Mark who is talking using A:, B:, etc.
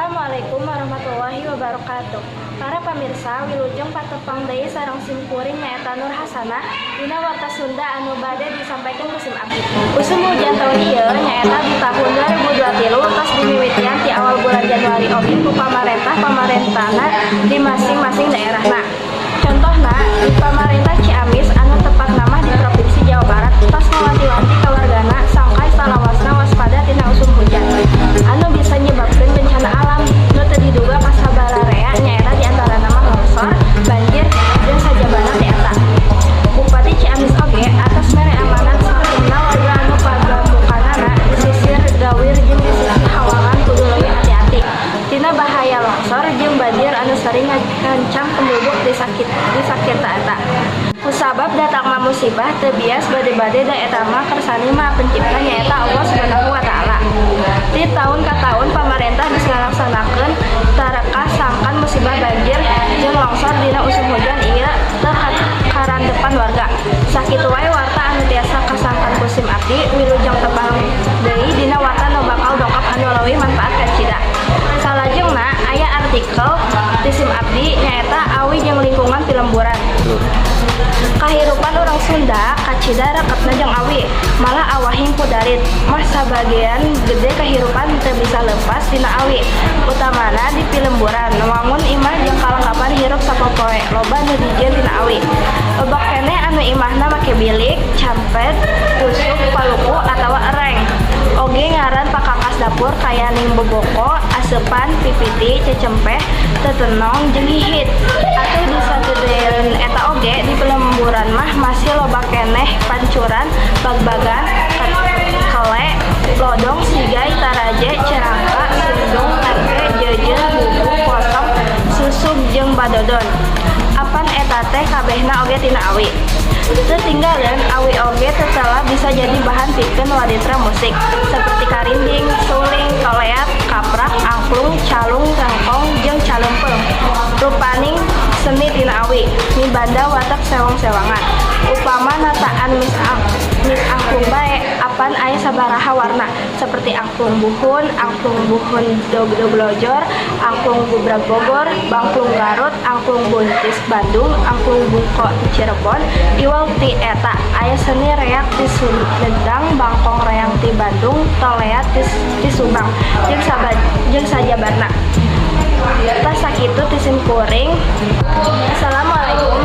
A: Assalamualaikum warahmatullahi wabarakatuh. Para pamirsa, wilujeng patepang deui sareng sim kuring, nyaeta Nur Hasanah, dina Warta Sunda anu bade disampaikan ku sim abdi. Usum hujan tahun ieu, nyaeta di tahun 2023, tos dimimitian di awal bulan Januari oge ku pamarentah pamarentahna di masing-masing daerahna. Contohna di pamarentah Ciamis anu tepatna mah di Provinsi Jawa Barat tos ngawanti-wanti ka wargana sangkan salawasna waspada tina usum hujan anu bisa nyebabkeun bencana alam nu teu diduga ka sabararea, nyaeta di antarana mah longsor, banjir, jeung sajabana ti eta. Bupati Ciamis oge atos mere amanat sakumna warga anu pagamukanana di sisir gawir jeung di sisih hawangan kudu leuwih hati-hati tina bahaya longsor jeung banjir anu sering ngancam penduduk di sakita eta. Kusabab datangna musibah teu bias bade-bade, da eta mah kersane Maha Pencipta, nyaeta Allah Subhanahu wa Taala. Ti taun ka taun pamarentah geus ngalaksanakeun tarekah sangkan musibah banjir jeung longsor dina usum hujan ieu teu karandepan warga. Sakitu wae warta anu tiasa kasangkan ku sim abdi, wilujeng tepang deui dina warta nu bakal dongkap anu leuwih manfaat kacida. Salajengna aya artikel ti sim abdi, nyaeta awi jeung lingkungan pilemburan. Kahirupan urang Sunda kacida reketna jeung awi, malah awahing pudarit mah sabagean gede kahirupan teu bisa leupas tina awi, utamana di pilemburan. Wangun imah jeung kalengkapan hirup sapopoe loba nu dijieun tina awi. Loba keneh anu imahna make bilik, campet, pusuk, paluku atawa ereng. Oge ngaran pakakas dapur kayaning boboko, aseupan, pipiti, cecempeh, tetenong jeung hihid. Atuh di sagedean eta oge di pelemburan mah masih loba keneh pancuran, bagbagan, kele, lodong, sigai, taraje, cerangka, sindung, tempe, jeujeuh, bubu, potong, susug jeung badodon. Apan eta teh kabehna oge tina awi. Teu tinggaleun awi oge tetela bisa jadi bahan pikeun waditra musik seperti karinding, suling, toleat, kaprak, angklung, calung, rengkong, jeung caleumpeng. Rupaning seni tina awi mibanda watak sewang-sewangan. Upama nataan mis angklung bae, apan aya sabaraha warna seperti angklung buhun, angklung buhun dogdog lojor, angklung gubrag Bogor, bangklung Garut, angklung buntis Bandung, angklung bungko ti Cirebon. Iwal ti eta aya seni reak ti Sumedang, bangkong reang ti Bandung, toleat ti Subang, jeung sajabarna. Tah, sakitu ti sim kuring. Assalamualaikum.